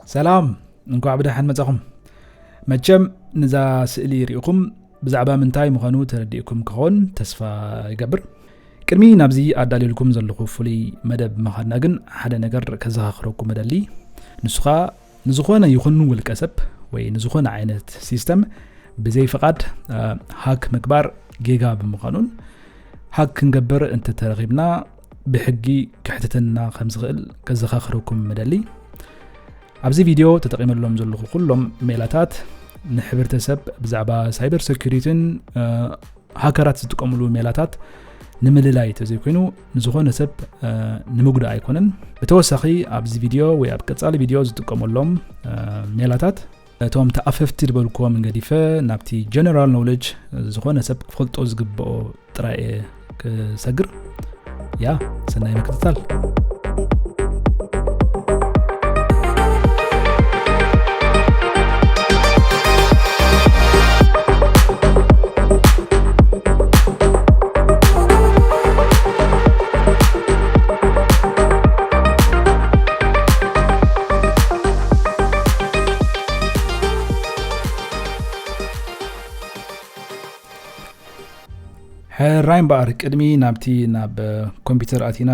ሰላም፣ እንኳዕ ብደሓን መጻኹም። መቸም ነዛ ስእሊ ርኢኹም ብዛዕባ ምንታይ ምዃኑ ተረዲእኩም ክኸውን ተስፋ ይገብር። ቅድሚ ናብዚ ኣዳልየልኩም ዘለኹ ፍሉይ መደብ ምኻድና ግን ሓደ ነገር ከዘኻኽረኩም እደሊ። ንሱ ኸኣ ንዝኾነ ይኹን ውልቀ ሰብ ወይ ንዝኾነ ዓይነት ሲስተም ብዘይ ፍቓድ፣ እ፣ ሃክ ምግባር ጌጋ ብምዃኑን ሃክ ክንገብር እንተተረኺብና ብሕጊ ከሕትተና ከም ዝኽእል ከዘኻኽረኩም ምደሊ። ኣብዚ ቪድዮ ተጠቒመሎም ዘለኹ ኩሎም ሜላታት ንሕብረተሰብ ብዛዕባ ሳይበር ሴኩሪቲን፣ እ፣ ሃከራት ዝጥቀምሉ ሜላታት ንምልላይ ተዘይኮይኑ ንዝኾነ ሰብ፣ እ፣ ንምጉዳእ ኣይኮነን። ብተወሳኺ ኣብዚ ቪድዮ ወይ ኣብ ቀጻሊ ቪድዮ ዝጥቀመሎም፣ እ፣ ሜላታት እቶም ተኣፈፍቲ ዝበልክዎም ገዲፈ ናብቲ ጀነራል ኖውለጅ ዝኾነ ሰብ ክፈልጦ ዝግብኦ ጥራይ እየ ክሰግር። ያ፣ ሰናይ ምክትታል። ሕራይ እምበኣር፣ ቅድሚ ናብቲ ናብ ኮምፒውተር ኣቲና፣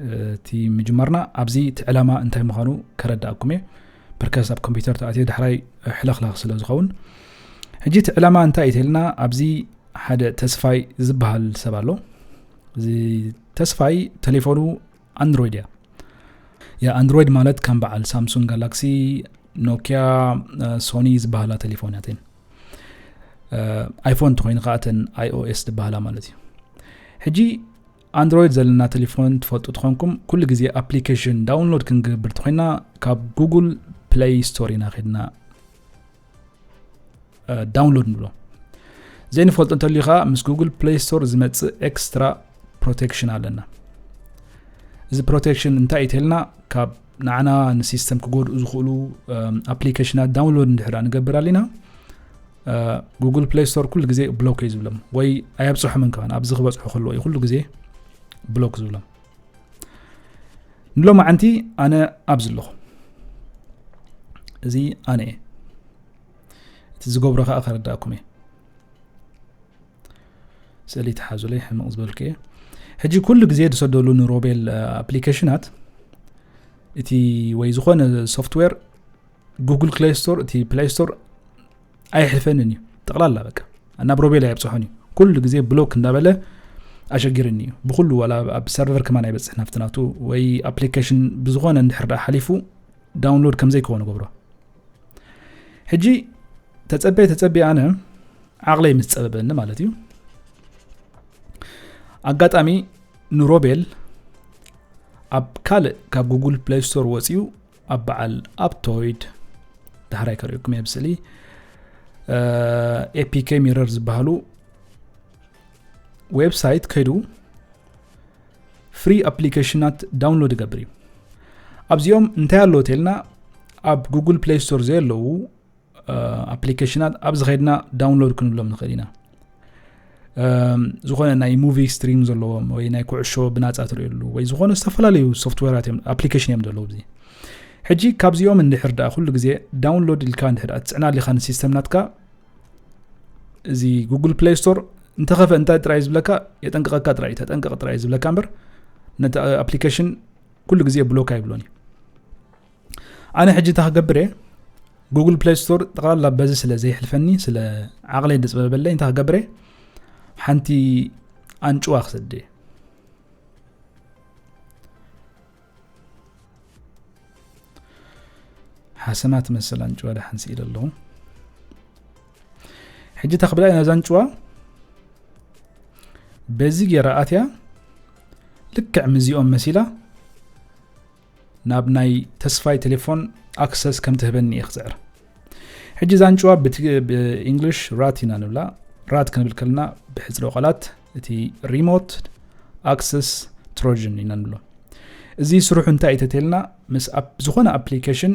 እ፣ እቲ ምጅማርና፣ ኣብዚ እቲ ዕላማ እንታይ ምዃኑ ከረዳእኩም እየ። ብርከስ ኣብ ኮምፒውተር ተኣትየ ዳሕራይ ሕለኽላኽ ስለ ዝኸውን። ሕጂ እቲ ዕላማ እንታይ እዩ ተልና፣ ኣብዚ ሓደ ተስፋይ ዝበሃል ሰብ ኣሎ። እዚ ተስፋይ ቴሌፎኑ ኣንድሮይድ እያ። ያ፣ ኣንድሮይድ ማለት ከም በዓል ሳምሱንግ ጋላክሲ፣ ኖኪያ፣ እ፣ ሶኒ ዝበሃላ ቴሌፎናት እየን። እ፣ ኣይፎን እንተኾይኑ ኸዓ እተን ኣይ ኦ ኤስ ዝበሃላ ማለት እዩ። ሕጂ ኣንድሮይድ ዘለና ቴሌፎን ትፈልጡ ትኾንኩም፣ ኩሉ ግዜ ኣፕሊኬሽን ዳውንሎድ ክንገብር ተኾይና ካብ ጉግል ፕሌይ ስቶር ኢና ኸድና፣ እ፣ ዳውንሎድ ንብሎ። ዘይንፈልጦ እንተልዩ ኸዓ ምስ ጉግል ፕሌይ ስቶር ዝመጽእ ኤክስትራ ፕሮቴክሽን ኣለና። እዚ ፕሮቴክሽን እንታይ እዩ ተልና፣ ካብ ንዓና ንሲስተም ክጎድኡ ዝኽእሉ፣ እም፣ ኣፕሊኬሽናት ዳውንሎድ እንድሕር ንገብር ኣሊና፣ እ፣ ጉግል ፕሌይ ስቶር ኩሉ ግዜ ብሎክ እዩ ዝብሎም፣ ወይ ኣየብጽሖምን ከማን፣ ኣብዚ ክበጽሑ ከለዉ እዩ ኩሉ ግዜ ብሎክ ዝብሎም። ንሎማዓንቲ ኣነ ኣብዚ ኣለኹ። እዚ ኣነ እየ። እቲ ዝገብሮ ኸዓ ከረዳእኩም እየ። ስእሊ ተሓዙለይ፣ ሕምቕ ዝበልኩ እየ። ሕጂ ኩሉ ግዜ ዝሰደሉ ንሮቤል፣ እ፣ ኣፕሊኬሽናት፣ እቲ ወይ ዝኾነ ሶፍትዌር ጉግል ፕሌይ ስቶር፣ እቲ ፕሌይ ስቶር ኣይሕልፈንን እዩ። ጠቕላላ በቃ ናብ ሮቤል ኣይብጽሖን እዩ። ኩሉ ግዜ ብሎክ እንዳበለ ኣሸጊርኒ እዩ። ብኩሉ ዋላ ኣብ ሰርቨር ከማን ኣይበጽሕ ናብቲ ናቱ ወይ ኣፕሊኬሽን ብዝኾነ እንድሕር ደኣ ሓሊፉ ዳውንሎድ ከም ዘይከውን ገብሮ። ሕጂ ተጸበየ ተጸበየ ኣነ ዓቕለይ ምስ ጸበበኒ ማለት እዩ። ኣጋጣሚ ንሮቤል ኣብ ካልእ ካብ ጉግል ፕሌይ ስቶር ወጺኡ ኣብ በዓል ኣፕቶይድ፣ ዳሕራይ ከርእየኩም እየ ብስእሊ፣ እ፣ ኤ ፒ ኬ ሚረር ዝበሃሉ ዌብሳይት ከይዱ ፍሪ ኣፕሊኬሽናት ዳውንሎድ ይገብር እዩ። ኣብዚኦም እንታይ ኣለዎ ተልና፣ ኣብ ጉግል ፕሌይ ስቶር ዘየለዉ፣ እ፣ ኣፕሊኬሽናት ኣብዚ ኸይድና ዳውንሎድ ክንብሎም ንኽእል ኢና። እም፣ ዝኾነ ናይ ሙቪ ስትሪም ዘለዎም ወይ ናይ ኩዕሾ ብናጻ ትርእየሉ ወይ ዝኾነ ዝተፈላለዩ ሶፍትዌራት እዮም፣ ኣፕሊኬሽን እዮም ዘለዉ ኣብዚ። ሕጂ ካብዚኦም እንድሕር ደኣ ኩሉ ግዜ ዳውንሎድ ኢልካ እንድሕር ደኣ ትጽዕና ኣሊኻ ንሲስተም ናትካ፣ እዚ ጉግል ፕሌይ ስቶር እንተኸፈ እንታይ ጥራይ ዝብለካ፣ የጠንቅቐካ ጥራይ፣ ተጠንቀቕ ጥራይ ዝብለካ እምበር ነቲ ኣፕሊኬሽን ኩሉ ግዜ ብሎክ ኣይብሎን እዩ። ኣነ ሕጂ እንታይ ክገብር እየ? ጉግል ፕሌይ ስቶር ጠቕላላ በዚ ስለ ዘይሕልፈኒ፣ ስለ ዓቕለይ ዝጸበበለይ እንታይ ክገብር እየ? ሓንቲ ኣንጭዋ ክሰድድ እየ። ሓሰማ ትመስል ኣንጭዋ ደሓን ስኢለ ኣለኹ። ሕጂ እንታይ ክብላ እየ ነዛ ኣንጭዋ? በዚ ገይራ ኣትያ ልክዕ ምዚኦም መሲላ ናብ ናይ ተስፋይ ቴሌፎን ኣክሰስ ከም ትህበኒ እየ ክጽዕር። ሕጂ እዛ ኣንጭዋ ብት-፣ ብእንግሊሽ ራት ኢና ንብላ። ራት ክንብል ከለና ብሕጽረ ቃላት እቲ ሪሞት ኣክሰስ ትሮጅን ኢና ንብሎ። እዚ ስርሑ እንታይ እዩ ተተልና፣ ምስ ኣፕ-፣ ዝኾነ ኣፕሊኬሽን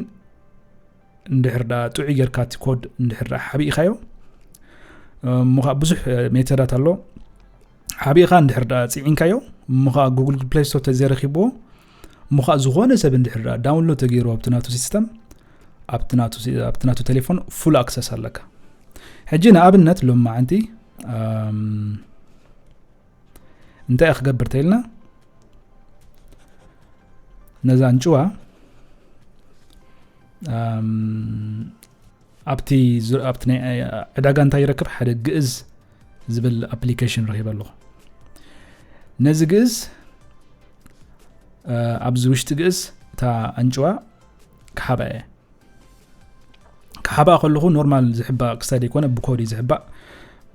እንድሕር ደኣ ጥዑይ ጌርካ እቲ ኮድ እንድሕር ደኣ ሓቢእካዮ፣ እሞ ኸዓ ብዙሕ ሜተዳት ኣሎ። ሓቢእካ እንድሕር ደኣ ጽዒንካዮ፣ እሞ ኸዓ ጉግል ፕሌይ ስቶር ተዘይረኺብዎ፣ እሞ ኸዓ ዝኾነ ሰብ እንድሕር ደኣ ዳውንሎድ ተገይርዎ ኣብቲ ናቱ ሲስተም፣ ኣብቲ ናቱ ሲ- ኣብቲ ናቱ ቴሌፎን full access ኣለካ። ሕጂ ንኣብነት ሎማዓንቲ ኣም፣ እንታይ ክገብር ተይልና ነዛ ኣንጭዋ ኣም፣ ኣብቲ ዙ- ኣብቲ ናይ ዕዳጋ እንታይ ይረክብ? ሓደ ግእዝ ዝብል ኣፕሊኬሽን ረኺበ ኣለኹ። ነዚ ግእዝ እ፣ ኣብዚ ውሽጢ ግእዝ እታ ኣንጭዋ ክሓባ እየ። ክሓባ ከለኹ ኖርማል ዝሕባ ክሳይ ዘይኮነ ብኮድ እዩ ዝሕባ።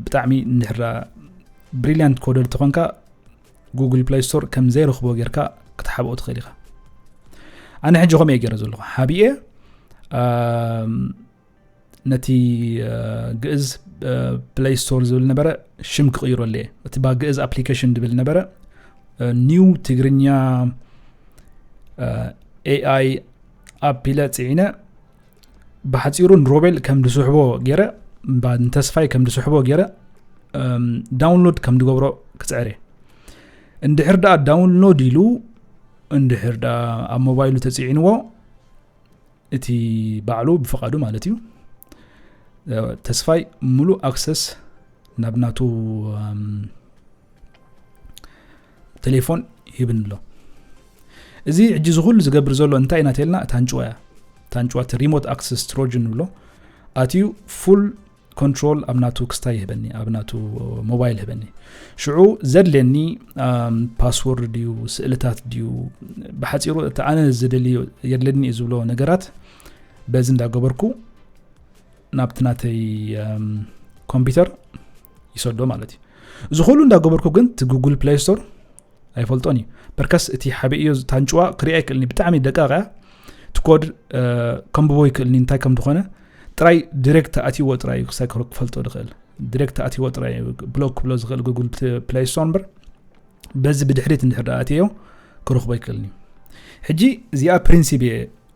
ብጣዕሚ እንድሕራ ብሪሊያንት ኮደር ተኾንካ ጉግል ፕሌይ ስቶር ከም ዘይረኽቦ ጌርካ ክትሓብኦ ትኽእል ኢኻ። ኣነ ሕጂ ከምኡ እየ ገይረ ዘለኹ። ሓቢኤ ኣም፣ ነቲ እ፣ ግእዝ ፕሌይ ስቶር ዝብል ነበረ ሽም ክቕይረሉ እየ። እቲ ባ ግእዝ ኣፕሊኬሽን ዝብል ነበረ እ፣ ኒው ትግርኛ ኤኣይ ኣፕ ኢለ ፅዒነ። ብሓፂሩ ንሮቤል ከም ዝስሕቦ ገይረ፣ እምባ ንተስፋይ ከም ዝስሕቦ ገይረ እም፣ ዳውንሎድ ከም ዝገብሮ ክፅዕር እየ። እንድሕር ደኣ ዳውንሎድ ኢሉ እንድሕር ደኣ ኣብ ሞባይሉ ተፅዒንዎ እቲ ባዕሉ ብፍቓዱ ማለት እዩ እ፣ ተስፋይ ሙሉእ ኣክሰስ ናብ ናቱ እም፣ ቴሌፎን ሂብኒ ኣሎ። እዚ ሕጂ እዚ ኩሉ ዝገብር ዘሎ እንታይ ኢና ተልና? እታ ኣንጭዋ እያ። እታ ኣንጭዋ እቲ ሪሞት ኣክሰስ ትሮጅን ንብሎ ኣትዩ ፉል ኮንትሮል ኣብ ናቱ ክስታይ ይህበኒ፣ ኣብ ናቱ ሞባይል ይህበኒ። ሽዑ ዘድልየኒ ኣም፣ ፓስወርድ ድዩ ስእልታት ድዩ ብሓፂሩ እቲ ኣነ ዝደልዮ የድለኒ እዩ ዝብሎ ነገራት በዚ እንዳገበርኩ ናብቲ ናተይ ኣም፣ ኮምፒውተር ይሰዶ ማለት እዩ። እዚ ኩሉ እንዳገበርኩ ግን እቲ ጉግል ፕሌይ ስቶር ኣይፈልጦን እዩ። በርከስ እቲ ሓቢእዮ ታንጭዋ ክሪኣ ይክእልኒ ብጣዕሚ ደቃቕ እያ። እቲ ኮድ እ፣ ከንብቦ ይክእልኒ እንታይ ከም ዝኾነ ጥራይ ዲሬክት ኣትይዎ ጥራይ እዩ ክሳይ ክፈልጦ ዝኽእል። ዲሬክት ኣትይዎ ጥራይ እዩ ብሎክ ክብሎ ዝኽእል ጉግል ፕሌይ ስቶር እምበር በዚ ብድሕሪት እንድሕር ደኣ ኣትየዮ ክረኽቦ ይክእልኒ። ሕጂ እዚኣ ፕሪንሲፕ እየ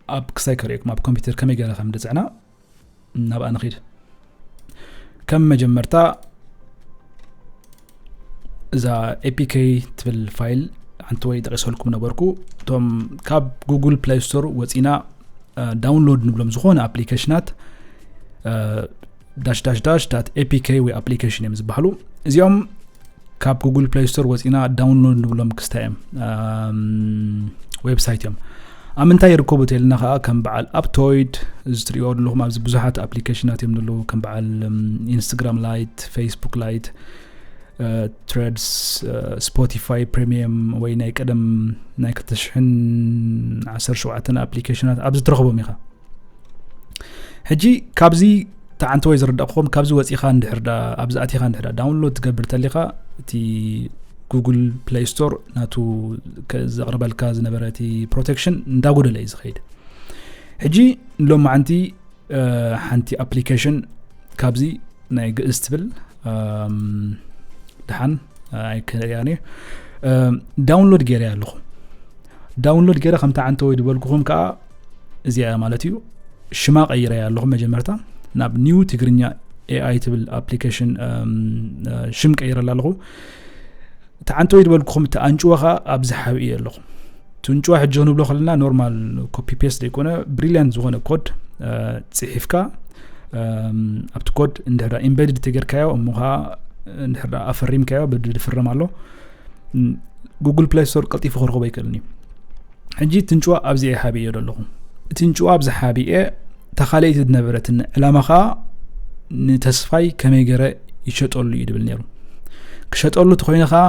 ኣብ ክሳይ ከርእየኩም ኣብ ኮምፒውተር ከመይ ገይረ ከም ድፅዕና ናብኣ ንኺድ። ከም መጀመርታ እዛ ኤፒኬ ትብል ፋይል ሓንቲ ወይ ጠቂሰልኩም ነበርኩ። እቶም ካብ ጉግል ፕሌይ ስቶር ወፂና እ፣ ዳውንሎድ ንብሎም ዝኾነ ኣፕሊኬሽናት እ፣ ዳሽ ዳሽ ዳሽ ዳት ኤፒኬ ወይ ኣፕሊኬሽን እዮም ዝበሃሉ። እዚኦም ካብ ጉግል ፕሌይ ስቶር ወፂና ዳውንሎድ ንብሎም ክስታይ እዮም እም፣ ዌብሳይት እዮም። ኣብ ምንታይ ይርከቡ ተልና ከዓ ከም በዓል ኣፕቶይድ እዚ ትሪኦ ዘለኹም ኣብዚ ብዙሓት ኣፕሊኬሽናት እዮም ዘለዉ ከም በዓል እም፣ ኢንስታግራም ላይት፣ ፌስቡክ ላይት፣ እ፣ ትሬድስ፣ እ፣ ስፖቲፋይ ፕሪሚየም ወይ ናይ ቀደም ናይ ክልተ ሽሕን ዓሰርተ ሸውዓተን ኣፕሊኬሽናት ኣብዚ ትረኽቦም ኢኻ። ሕጂ ካብዚ ተዓንተ ወይ ዝረዳእኩም ካብዚ ወፂኻ እንድሕር ዳ ኣብዚ ኣቲኻ እንድሕር ዳ ዳውንሎድ ትገብር ተሊኻ እቲ ጉግል ፕሌይ ስቶር ናቱ ከ- ዘቕርበልካ ዝነበረ እቲ ፕሮቴክሽን እንዳጎደለ እዩ ዝኸይድ። ሕጂ ሎማዓንቲ እ፣ ሓንቲ ኣፕሊኬሽን ካብዚ ናይ ግእዝ ትብል እም፣ ደሓን ኣይከያኒ ዳውንሎድ ገይረ ኣለኹ። ዳውንሎድ ገይረ ከምታ ዓንተ ወይ ዝበልኩኹም ከዓ እዚኣ ማለት እዩ። ሽማ ቀይረ ኣለኹ። መጀመርታ ናብ ኒው ትግርኛ ኤኣይ ትብል ኣፕሊኬሽን እም፣ እ፣ ሽም ቀይረላ ኣለኹ። እቲ ዓንተ ወይ ዝበልኩኹም እቲ ኣንጭዋ ከዓ ኣብዚ ሓቢእ ኣለኹ። እቲ ኣንጭዋ ሕጂ ክንብሎ ከለና ኖርማል ኮፒ ፔስት ዘይኮነ ብሪሊያንት ዝኾነ ኮድ እ፣ ፅሒፍካ እም፣ ኣብቲ ኮድ እንድሕር ኢምቤድድ ተገይርካዮ እሞ ከዓ እንድሕር ኣፈሪምካዮ ብድፍረም ኣሎ እም፣ ጉግል ፕሌይ ስቶር ቀልጢፉ ክረኽቦ ኣይክእልን እዩ። ሕጂ እቲ ኣንጭዋ ኣብዚ እየ ሓቢእዮ ዘለኹ። እቲ ኣንጭዋ ኣብዚ ሓቢኤ ተኻለይቲ ዝነበረትን ዕላማ ከዓ ንተስፋይ ከመይ ገይረ ይሸጠሉ እዩ ድብል ነይሩ። ክሸጠሉ ተኮይነ ከዓ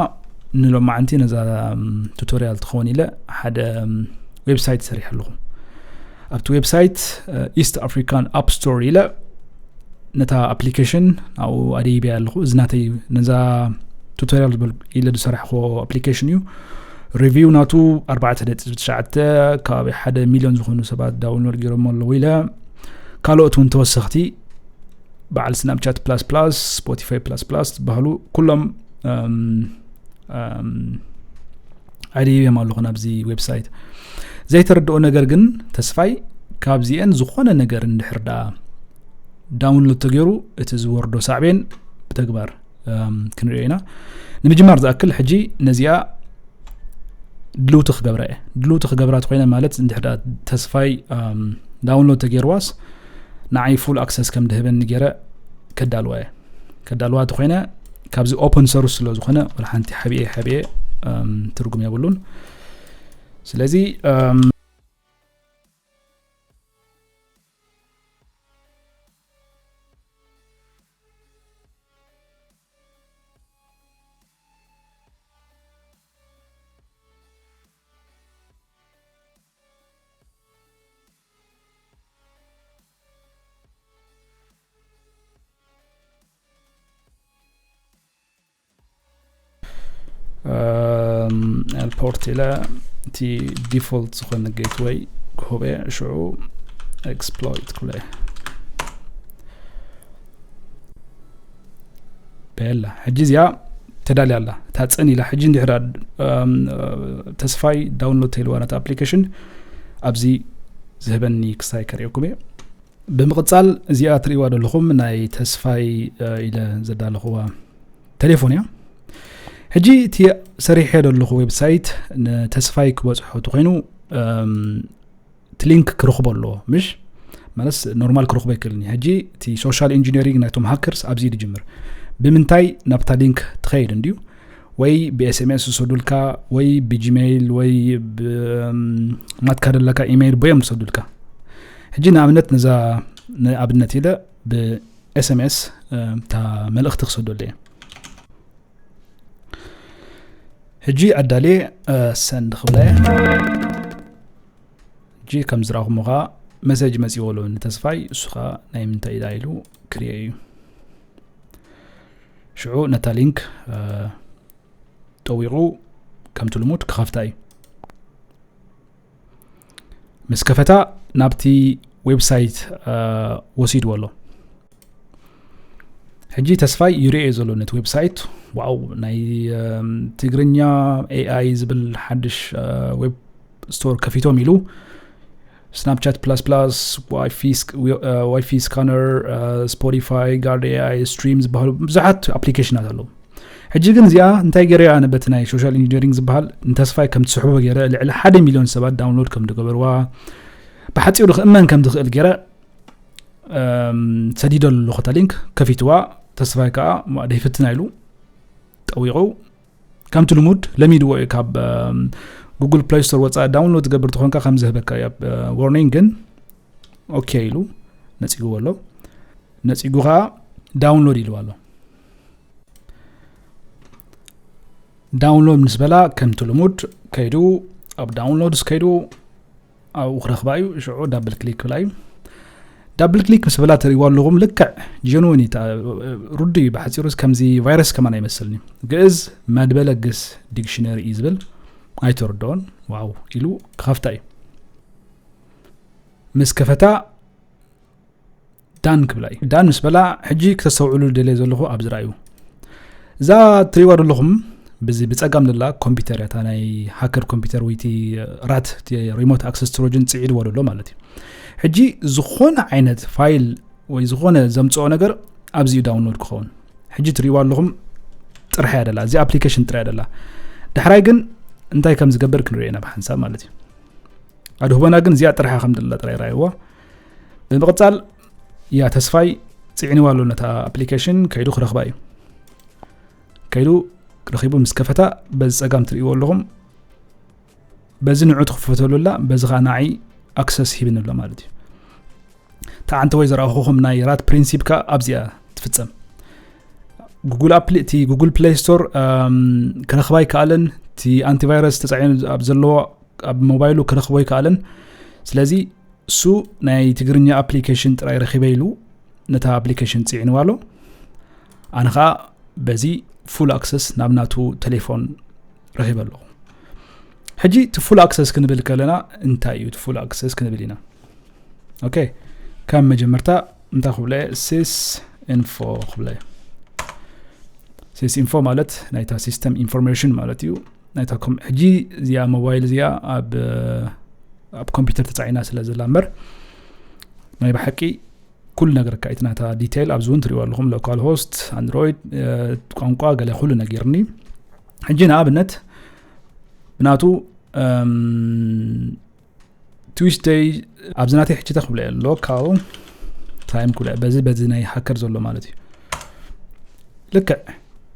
ንሎማዓንቲ ነዛ እም፣ ቱቶሪያል ትኸውን ኢለ ሓደ እም፣ ዌብሳይት ሰሪሐ ኣለኹ። ኣብቲ ዌብሳይት ኢስት ኣፍሪካን ኣፕ ስቶር ኢለ ነታ ኣፕሊኬሽን ኣብኡ ኣደይብያ ኣለኹ። እዚ ናተይ ነዛ ቱቶሪያል ዝበል ኢለ ዝሰራሕክዎ ኣፕሊኬሽን እዩ። ሪቪው ናቱ ኣርባዕተ ነጥቢ ትሽዓተ ከባቢ ሓደ ሚሊዮን ዝኾኑ ሰባት ዳውንሎድ ገይሮሞ ኣለዉ ኢለ ካልኦት እውን ተወሰኽቲ በዓል ስናፕቻት ፕላስ ፕላስ ስፖቲፋይ ፕላስ ፕላስ ዝበሃሉ ኩሎም እም፣ እም፣ ኣደይብዮም ኣለኹ ናብዚ ዌብሳይት። ዘይተረድኦ ነገር ግን ተስፋይ ካብዚአን ዝኾነ ነገር እንድሕር ደኣ ዳውንሎድ ተገይሩ እቲ ዝወርዶ ሳዕቤን ብተግባር እም፣ ክንሪኦ ኢና። ንምጅማር ዝኣክል ሕጂ ነዚኣ ድልውቲ ክገብራ እየ። ድልውቲ ክገብራ ተኮይነ ማለት እንድሕር ደኣ ተስፋይ እም፣ ዳውንሎድ ተገይርዋስ ንዓይ ፉል ኣክሰስ ከም ድህበኒ ገይረ ከዳልዋ እየ። ከዳልዋ ተኮይነ ካብዚ ኦፕን ሶርስ ስለ ዝኾነ ወላ ሓንቲ ሓቢኤ ሓቢኤ ትርጉም የብሉን። ስለዚ ኤርፖርት ኢለ እቲ ዲፎልት ዝኾነ ጌትወይ ክህበ ሽዑ ኤክስፕሎይት ክብለ በላ። ሕጂ እዚኣ ተዳልያ ኣላ። እታ ጽን ኢላ ሕጂ እንድሕር ተስፋይ ዳውንሎድ ተይልዋ ነታ ኣፕሊኬሽን ኣብዚ ዝህበኒ ክሳይ ከርእየኩም እየ። ብምቕጻል እዚኣ ትርእይዋ ዘለኹም ናይ ተስፋይ ኢለ ዘዳለኽዋ ቴሌፎን እያ። ሕጂ እቲ ሰሪሐ ዘለኹ ዌብሳይት ንተስፋይ ክበጽሖ ተኮይኑ እቲ ሊንክ ክረኽቦ ኣለዎ ምሽ ማለት ኖርማል ክረኽቦ ይክልኒ። ሕጂ እቲ ሶሻል ኢንጂነሪንግ ናይቶም ሃከርስ ኣብዚ ድጅምር። ብምንታይ ናብታ ሊንክ ትኸይድ እንድዩ? ወይ ብኤስኤምኤስ ዝሰዱልካ ወይ ብጂሜይል ወይ ናትካ ደለካ ኢሜይል ቦዮም ዝሰዱልካ። ሕጂ ንኣብነት ነዛ ንኣብነት ኢለ ብኤስኤምኤስ እታ መልእኽቲ ክሰደሉ እየ። ሕጂ ኣዳልየ ሰንድ ክብለ እየ። ሕጂ ከም ዝረኣኹሞ ከዓ መሰጅ መፂዎ ኣሎ ንተስፋይ። እሱ ከዓ ናይ ምንታይ ኢዳ ኢሉ ክሪኦ እዩ። ሽዑ ነታ ሊንክ ጠዊቑ ከምቲ ልሙድ ክኸፍታ እዩ። ምስ ከፈታ ናብቲ ዌብሳይት ወሲድዎ ኣሎ። ሕጂ ተስፋይ ይርእዮ ዘሎ ነቲ ዌብሳይት። ዋው ናይ ትግርኛ ኤኣይ ዝብል ሓድሽ ዌብ ስቶር ከፊቶም ኢሉ ስናፕቻት ፕላስ ፕላስ ዋይፊ ስካነር ስፖቲፋይ ጋርድ ኤኣይ ስትሪም ዝበሃሉ ብዙሓት ኣፕሊኬሽናት ኣለዉ። ሕጂ ግን እዚኣ እንታይ ገይረ ኣነ በቲ ናይ ሶሻል ኢንጂነሪንግ ዝበሃል ንተስፋይ ከም ትስሕቦ ገይረ ልዕሊ ሓደ ሚሊዮን ሰባት ዳውንሎድ ከም ዝገበርዋ ብሓፂሩ ክእመን ከም ዝኽእል ገይረ ሰዲደ ኣለኹ። እታ ሊንክ ከፊትዋ ተስፋይ ከዓ ደይፍትና ኢሉ ጠዊቑ ከምቲ ልሙድ ለሚድዎ እዩ። ካብ ጉግል ፕላይ ስቶር ወፃኢ ዳውንሎድ ትገብር ተኾንካ ከም ዝህበካ እያ ዋርኒንግ። ግን ኦኬ ኢሉ ነፂግዎ ኣሎ። ነፂጉ ከዓ ዳውንሎድ ኢልዋ ኣሎ። ዳውንሎድ ምስ በላ ከምቲ ልሙድ ከይዱ ኣብ ዳውንሎድስ ከይዱ ኣብኡ ክረኽባ እዩ። ሽዑ ዳብል ክሊክ ክብላ እዩ። ዳብል ክሊክ ምስ በላ ትርእይዋ ኣለኹም ልክዕ ጀንወን እዩ። ርዱ እዩ። ብሓፂሩ ከምዚ ቫይረስ ከማን ኣይመስልን እዩ። ግእዝ መድበለ ግስ ዲክሽነሪ እዩ ዝብል ኣይተረድኦን። ዋው ኢሉ ክኸፍታ እዩ። ምስ ከፈታ ዳን ክብላ እዩ። ዳን ምስ በላ ሕጂ ክተስተውዕሉ ደልየ ዘለኹ ኣብዚ ረኣዩ። እዛ ትሪእዋ ዘለኹም ብዚ ብጸጋም ዘላ ኮምፒውተር እያ። እታ ናይ ሃከር ኮምፒውተር ወይ እቲ ራት ሪሞት ኣክሰስ ትሮጅን ጽዒድዎ ዘሎ ማለት እዩ። ሕጂ ዝኾነ ዓይነት ፋይል ወይ ዝኾነ ዘምጽኦ ነገር ኣብዚኡ ዳውንሎድ ክኸውን። ሕጂ ትሪእዋ ኣለኹም ጥራሕ እያ ደላ፣ እዚ ኣፕሊኬሽን ጥራሕ እያ ደላ። ዳሕራይ ግን እንታይ ከም ዝገብር ክንሪኦ ኢና ብሓንሳብ ማለት እዩ። ኣድህቦና ግን እዚኣ ጥራሕ ከም ደላ ጥራይ ራይዋ። ብምቕጻል ያ ተስፋይ ጽዒንዋ ኣሎ ነታ ኣፕሊኬሽን ከይዱ ክረኽባ እዩ። ከይዱ ረኺቡ ምስ ከፈታ በዚ ጸጋም ትርእይዎ ኣለኹም። በዚ ንዑ ትኽፈተሉ ኣላ፣ በዚ ኸዓ ንዓይ ኣክሰስ ሂብኒ ኣሎ ማለት እዩ። ተዓንተ ወይ ዘረኣኹኹም ናይ ራት ፕሪንሲፕ ከኣ ኣብዚኣ ትፍጸም። ጉግል ኣፕሊ እቲ ጉግል ፕሌይ ስቶር ክረኽባ ኣይከኣለን። እቲ ኣንቲቫይረስ ተጻዒኑ ኣብ ዘለዎ ኣብ ሞባይሉ ክረኽቦ ኣይከኣለን። ስለዚ እሱ ናይ ትግርኛ ኣፕሊኬሽን ጥራይ ረኺበ ኢሉ ነታ ኣፕሊኬሽን ጽዒንዋ ኣሎ። ኣነ ኸኣ በዚ ፉል ኣክሰስ ናብ ናቱ ቴሌፎን ረኺበ ኣለኹ። ሕጂ እቲ ፉል ኣክሰስ ክንብል ከለና እንታይ እዩ እቲ ፉል ኣክሰስ ክንብል ኢና? ኦኬ፣ ካብ መጀመርታ እንታይ ክብለ? ሲስ ኢንፎ ክብለ። ሲስ ኢንፎ ማለት ናይታ ሲስተም ኢንፎርሜሽን ማለት እዩ። ናይታ ኮም-፣ ሕጂ እዚኣ ሞባይል እዚኣ ኣብ ኣብ ኮምፒውተር ተጻዒና ስለ ዘላ እምበር ናይ ብሓቂ ኩሉ ነገር ኣካይት ናታ ዲቴይል ኣብዚ እውን ትሪእዋ ኣለኹም። ሎካል ሆስት፣ ኣንድሮይድ፣ ቋንቋ፣ ገለ ኩሉ ነጊርኒ። ሕጂ ንኣብነት ብናቱ Tuesday ኣብዚ ናተይ ሕጂ ተክብለ local time ኩለ በዚ በዚ ናይ ሃከር ዘሎ ማለት እዩ። ልክዕ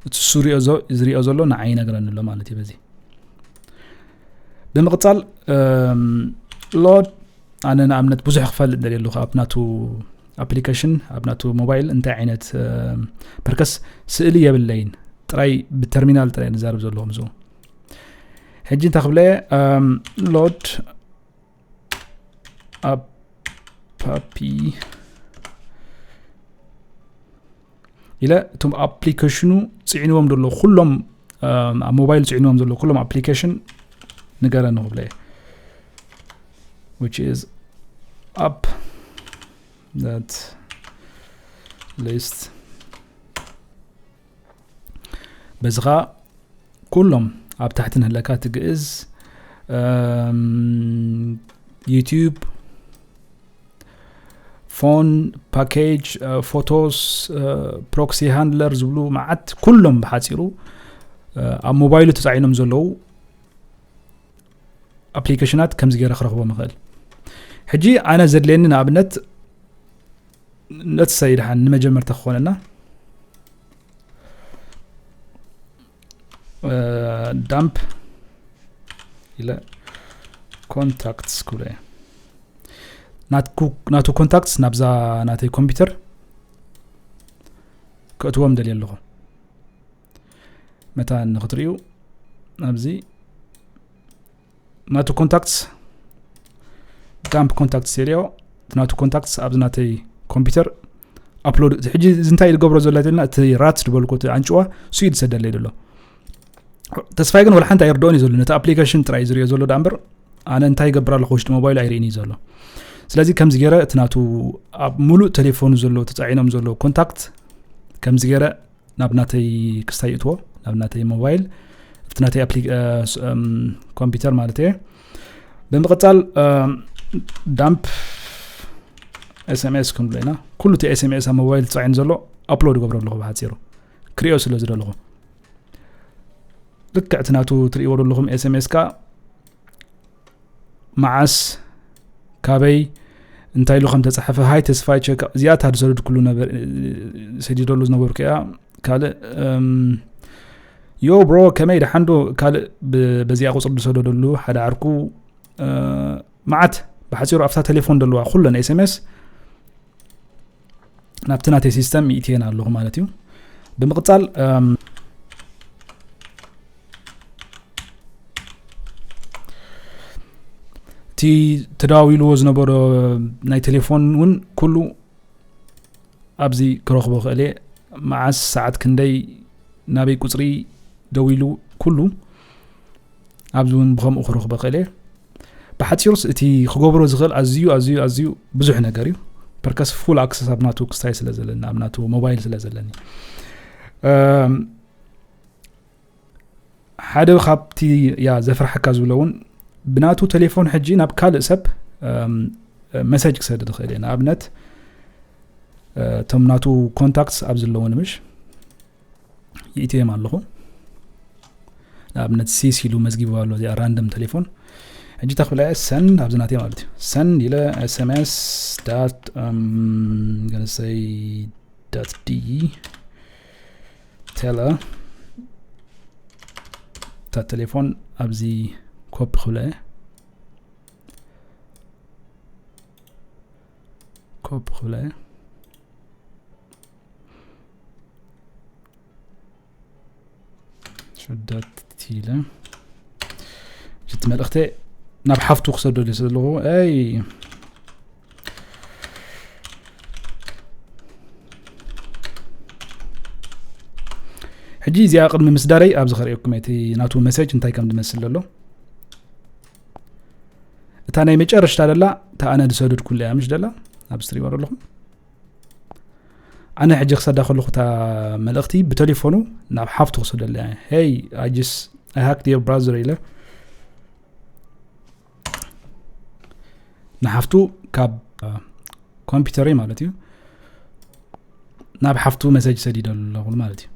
እቲ እሱ ሪኦ ዞ- ዝሪኦ ዘሎ ንዓይ ይነግረኒ ኣሎ ማለት እዩ። በዚ ብምቕፃል ሎድ ኣነ ንኣብነት ብዙሕ ክፈልጥ ደልየ ኣለኹ ኣብ ናቱ ኣፕሊኬሽን ኣብ ናቱ ሞባይል እንታይ ዓይነት ፐርከስ ስእሊ የብለይን። ጥራይ ብተርሚናል ጥራይ ንዛረብ ዘለኹም ዝኡ ሕጂ እንታይ ክብለ load app ኢለ እቶም ኣፕሊኬሽኑ ፅዒንዎም ዘሎ ኩሎም ኣብ ሞባይል ፅዒንዎም ዘሎ ኩሎም ኣፕሊኬሽን ንገረኒ ክብለ which is app that list በዚ ከዓ ኩሎም ኣብ ታሕቲ ንህለካ ትግእዝ ዩቲዩብ ፎን ፓኬጅ ፎቶስ ፕሮክሲ ሃንድለር ዝብሉ መዓት ኩሎም ብሓፂሩ ኣብ ሞባይሉ ተፃዒኖም ዘለዉ ኣፕሊኬሽናት ከምዚ ገይረ ክረኽቦም ይኽእል። ሕጂ ኣነ ዘድልየኒ ንኣብነት ነትሰይ ድሓን ንመጀመርታ ክኾነና ዳምፕ ኢለ ኮንታክትስ ክብሎ እየ። ናቱ ኮንታክትስ ናብዛ ናተይ ኮምፒውተር ከእትዎም ደልየ ኣለኹ። መታ ንክትሪኡ ኣብዚ ናቱ ኮንታክትስ ዳምፕ ኮንታክትስ የልዮ ናቱ ኮንታክትስ ኣብዚ ናተይ ኮምፒውተር ኣፕሎድ። ሕጂ እዚ እንታይ ዝገብሮ ዘሎ ተልና እቲ ራት ዝበልኩ እቲ ኣንጭዋ እሱ እዩ ዝሰደለይ ዘሎ። ተስፋይ ግን ወላ ሓንቲ ኣይርድኦን እዩ ዘሎ። ነቲ ኣፕሊኬሽን ጥራይ ዝሪኦ ዘሎ ዳ እምበር ኣነ እንታይ ይገብር ኣለኹ ውሽጢ ሞባይል ኣይርእን እዩ ዘሎ። ስለዚ ከምዚ ገይረ እቲ ናቱ ኣብ ሙሉእ ቴሌፎኑ ዘሎ ተፃዒኖም ዘሎ ኮንታክት ከምዚ ገይረ ናብ ናተይ ክስታይ እትዎ ናብ ናተይ ሞባይል ኣብቲ ናተይ ኮምፒውተር ማለት እየ። ብምቕፃል ዳምፕ ኤስኤምኤስ ክንብሎ ኢና። ኩሉ እቲ ኤስኤምኤስ ኣብ ሞባይል ተፃዒኑ ዘሎ ኣፕሎድ ይገብሮ ኣለኹ ብሓፂሩ ክሪኦ ስለ ዝደለኹ። ልክዕ እቲ ናቱ ትርእይዎ ዘለኹም ኤስኤምኤስ ካ መዓስ ካበይ እንታይ ኢሉ ከም ተፃሓፈ ሃይ ተስፋይ ቸካ እዚኣ ታድሰዱድ ኩሉ ነበር ሰዲደሉ ዝነበርኩ እያ። ካልእ ዮ ብሮ ከመይ ደሓንዶ ካልእ በዚኣ ቁፅሪ ዝሰደደሉ ሓደ ዓርኩ መዓት ብሓፂሩ ኣብታ ቴሌፎን ዘለዋ ኩለን ኤስኤምኤስ ናብቲ ናተይ ሲስተም ይእትየን ኣለኹ ማለት እዩ። ብምቕፃል እቲ ተዳዊልዎ ዝነበሮ ናይ ቴሌፎን እውን ኩሉ ኣብዚ ክረኽቦ ክእል እየ። መዓስ ሰዓት ክንደይ ናበይ ቁፅሪ ደዊሉ ኩሉ ኣብዚ እውን ብከምኡ ክረኽቦ ክእል እየ። ብሓፂሩስ እቲ ክገብሮ ዝኽእል ኣዝዩ ኣዝዩ ኣዝዩ ብዙሕ ነገር እዩ። ፐርከስ ፉል ኣክሰስ ኣብ ናቱ ክስታይ ስለ ዘለኒ ኣብ ናቱ ሞባይል ስለ ዘለኒ ሓደ ካብቲ ያ ዘፍርሓካ ዝብሎ እውን ብናቱ ቴሌፎን ሕጂ ናብ ካልእ ሰብ መሰጅ ክሰድድ ይኽእል እየ። ንኣብነት እቶም ናቱ ኮንታክትስ ኣብ ዘለዉ ንምሽ ይእትዮም ኣለኹ። ንኣብነት ሲስ ኢሉ መዝጊቡ ኣሎ እዚኣ ራንደም ቴሌፎን። ሕጂ ተክብለ ሰን ኣብዚ ናተይ ማለት እዩ ሰን ኢለ ኤስኤምኤስ ዳት ገለሰይ ዳት ዲ ቴለ እታ ቴሌፎን ኣብዚ ኮፒ ክብለ ኮፒ ክብለ ሸዳት ኢለ እቲ መልእኽተ ናብ ሓፍቱ ክሰደሉ ዘለኹ ኣይ ሕጂ እዚኣ ቅድሚ ምስዳረይ ኣብዚ ከርእየኩም እቲ ናቱ መሰጅ እንታይ ከም ዝመስል ዘሎ እታ ናይ መጨረሽታ ደላ እታ ኣነ ዝሰደድኩላ እያ ምሽ ደላ ኣብ ስትሪም ኣለኹም ኣነ ሕጂ ክሰዳ ከለኹ እታ መልእኽቲ ብቴሌፎኑ ናብ ሓፍቱ ክሰደላ እያ hey I just I hacked your browser ኢለ ንሓፍቱ ካብ ኮምፒውተረይ ማለት እዩ ናብ ሓፍቱ መሰጅ ሰዲደ ኣለኹ ማለት እዩ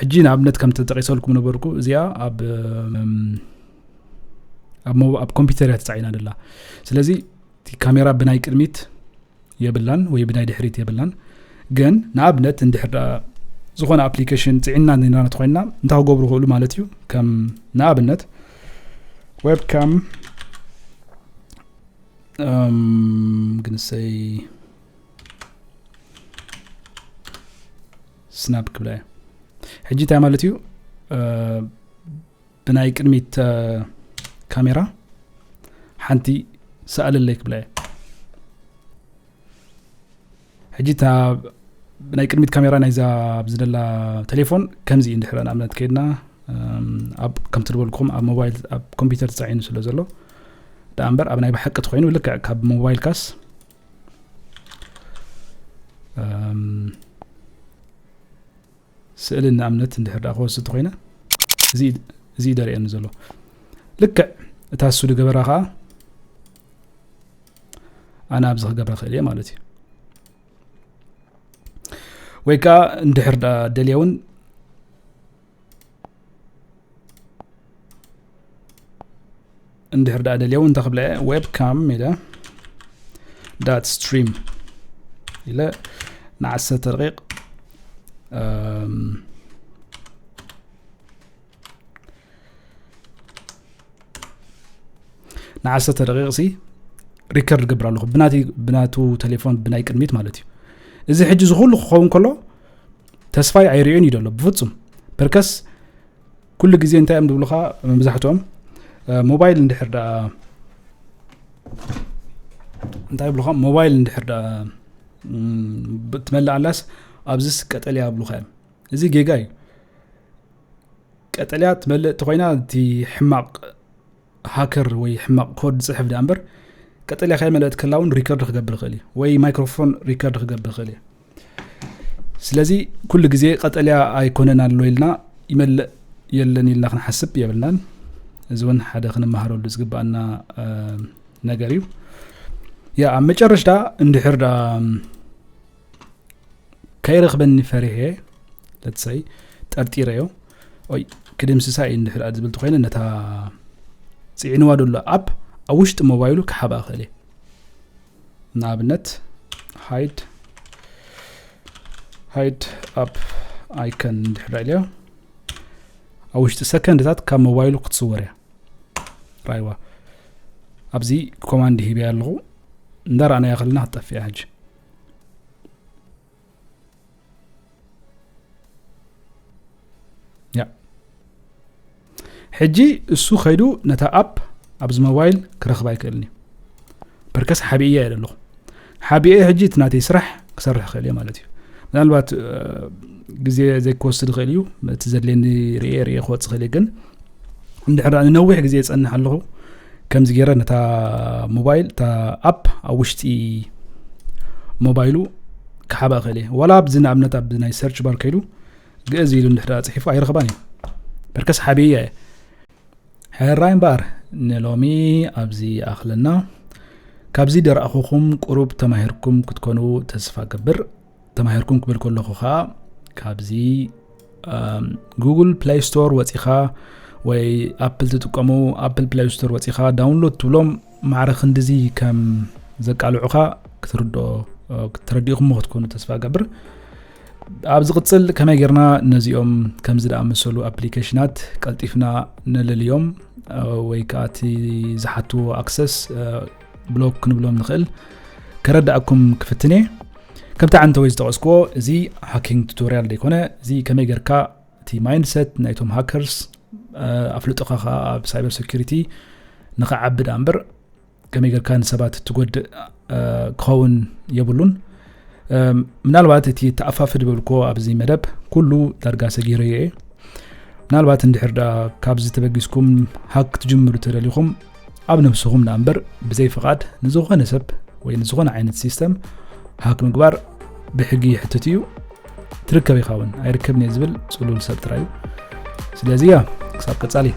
ሕጂ ንኣብነት ከም ተጠቂሰልኩም ነበርኩ እዚኣ ኣብ ኣብ ሞ- ኣብ ኮምፒውተር እያ ተፃዒና ደላ። ስለዚ እቲ ካሜራ ብናይ ቅድሚት የብላን ወይ ብናይ ድሕሪት የብላን። ግን ንኣብነት እንድሕር ደኣ ዝኾነ ኣፕሊኬሽን ፅዒና ና ተኮይና እንታይ ክገብሩ ክእሉ ማለት እዩ? ከም ንኣብነት ዌብካም ግንሰይ ስናፕ ክብላ እየ። ሕጂ እንታይ ማለት እዩ? ብናይ ቅድሚት ካሜራ ሓንቲ ሰኣለለይ ክብላ እየ። ሕጂ እታ ናይ ቅድሚት ካሜራ ናይዛ ኣብዚ ደላ ቴሌፎን ከምዚ እዩ። እንድሕር ንኣብነት ከይድና ኣብ ከምቲ ዝበልኩም ኣብ ሞባይል ኣብ ኮምፒውተር ተፃዒኑ ስለ ዘሎ ደኣ እምበር ኣብ ናይ ብሓቂ ተኮይኑ ልክዕ ካብ ሞባይል ካስ ስእሊ ንኣብነት እንድሕር ደኣ ክወስድ ተኮይነ እዚ እዩ ደርእየኒ ዘሎ። ልክዕ እታ እሱ ዝገበራ ከዓ ኣነ ኣብዚ ክገብራ ክእል እየ ማለት እዩ። ወይ ከዓ እንድሕር ደኣ ደልየ እውን እንድሕር ደኣ ደልየ እውን እንታይ ክብለ ዌብ ካም ኢለ ዳት ስትሪም ኢለ ንዓሰርተ ደቂቕ ንዓሰርተ ደቂቕ ሲ ሪከርድ ገብር ኣለኹ ብናቱ ቴሌፎን ብናይ ቅድሚት ማለት እዩ። እዚ ሕጂ ዝኩሉ ክኸውን ከሎ ተስፋይ ኣይርእዮን እዩ ዘሎ ብፍፁም። ፐርከስ ኩሉ ግዜ እንታይ እዮም ዝብሉካ መብዛሕትኦም ሞባይል እንድሕር ደኣ እንታይ ይብሉካ ሞባይል እንድሕር ደኣ ትመልእ ኣላስ ኣብዚስ ቀጠልያ ይብሉካ እዮም። እዚ ጌጋ እዩ። ቀጠልያ ትመልእ ተኮይና እቲ ሕማቕ ሃከር ወይ ሕማቕ ኮድ ዝፅሕፍ ደኣ እምበር ቀጠልያ ከይመለእት ከላ እውን ሪከርድ ክገብር ይኽእል እዩ ወይ ማይክሮፎን ሪከርድ ክገብር ይኽእል እዩ። ስለዚ ኩሉ ግዜ ቀጠልያ ኣይኮነን ኣሎ ኢልና ይመልእ የለን ኢልና ክንሓስብ የብልናን። እዚ እውን ሓደ ክንመሃረሉ ዝግባኣና ነገር እዩ። ያ ኣብ መጨረሽታ እንድሕር ዳ ከይረኽበኒ ፈሪሐ ለትሰይ ጠርጢረዮ ኦይ ክድምስሳ እዩ እንድሕር ዝብል ተኮይነ ነታ ፅዒንዋ ደሎ ኣፕ ኣብ ውሽጢ ሞባይሉ ክሓባ ክእል እየ። ንኣብነት ሃይድ ሃይድ ኣፕ ኣይከን እንድሕር ኢልዮ ኣብ ውሽጢ ሰከንድታት ካብ ሞባይሉ ክትስወር እያ። ራይዋ ኣብዚ ኮማንድ ሂበያ ኣለኹ። እንዳረኣናያ ከለና ክትጠፍእ እያ ሕጂ። ያ ሕጂ እሱ ከይዱ ነታ ኣፕ ኣብዚ ሞባይል ክረኽባ ኣይክእልን እዩ። ፐርከስ ሓቢእያ እየ ዘለኹ። ሓቢኤ ሕጂ እቲ ናተይ ስራሕ ክሰርሕ ክእል እየ ማለት እዩ። ምናልባት ግዜ ዘይክወስድ ይኽእል እዩ። እቲ ዘድልየኒ ርኤ ርኤ ክወፅእ ክእል እየ። ግን እንድሕር ንነዊሕ ግዜ የፀንሕ ኣለኹ ከምዚ ገይረ ነታ ሞባይል እታ ኣፕ ኣብ ውሽጢ ሞባይሉ ክሓባ ክእል እየ። ዋላ ኣብዚ ንኣብነት ኣብ ናይ ሰርች ባር ከይዱ ግእዝ ኢሉ እንድሕር ፅሒፉ ኣይረኽባን እዩ። ፐርከስ ሓቢእያ እየ። ሕራይ እምበኣር ንሎሚ ኣብዚ ይኣኽለና። ካብዚ ደረኣኹኹም ቁሩብ ተማሂርኩም ክትኮኑ ተስፋ ገብር። ተማሂርኩም ክብል ከለኹ ኸኣ ካብዚ ጉግል ፕላይ ስቶር ወፂኻ ወይ ኣፕል ትጥቀሙ ኣፕል ፕላይ ስቶር ወፂኻ ዳውንሎድ ትብሎም ማዕረ ክንድዚ ከም ዘቃልዑኻ ክትርድኦ ተረዲእኹሞ ክትኮኑ ተስፋ ገብር። ኣብ ዝቕፅል ከመይ ጌርና ነዚኦም ከምዚ ዝኣመሰሉ ኣፕሊኬሽናት ቀልጢፍና ነለልዮም ወይ ከዓ እቲ ዝሓትዎ ኣክሰስ ብሎክ ክንብሎም ንኽእል ከረዳእኩም ክፍትን እየ። ከምቲ ዓንተ ወይ ዝጠቐስክዎ እዚ ሃኪንግ ቱቶሪያል ዘይኮነ እዚ ከመይ ጌርካ እቲ ማይንድሰት ናይቶም ሃከርስ ኣፍልጦኻ ከዓ ኣብ ሳይበር ሴኩሪቲ ንኽዓቢ ደኣ እምበር ከመይ ጌርካ ንሰባት ትጎድእ ክኸውን የብሉን። ምናልባት እቲ ተኣፋፊ ዝበልክዎ ኣብዚ መደብ ኩሉ ዳርጋ ሰጊረዮ እየ። ምናልባት እንድሕር ዳ ካብዚ ተበጊስኩም ሃክ ክትጅምሩ ተደሊኹም ኣብ ነብስኹም ደኣ እምበር ብዘይ ፍቓድ ንዝኾነ ሰብ ወይ ንዝኾነ ዓይነት ሲስተም ሃክ ምግባር ብሕጊ ይሕትት እዩ። ትርከብ ኢኻ እውን ኣይርከብን እየ ዝብል ፅሉል ሰብ ጥራይ እዩ። ስለዚ ያ ክሳብ ቀፃሊ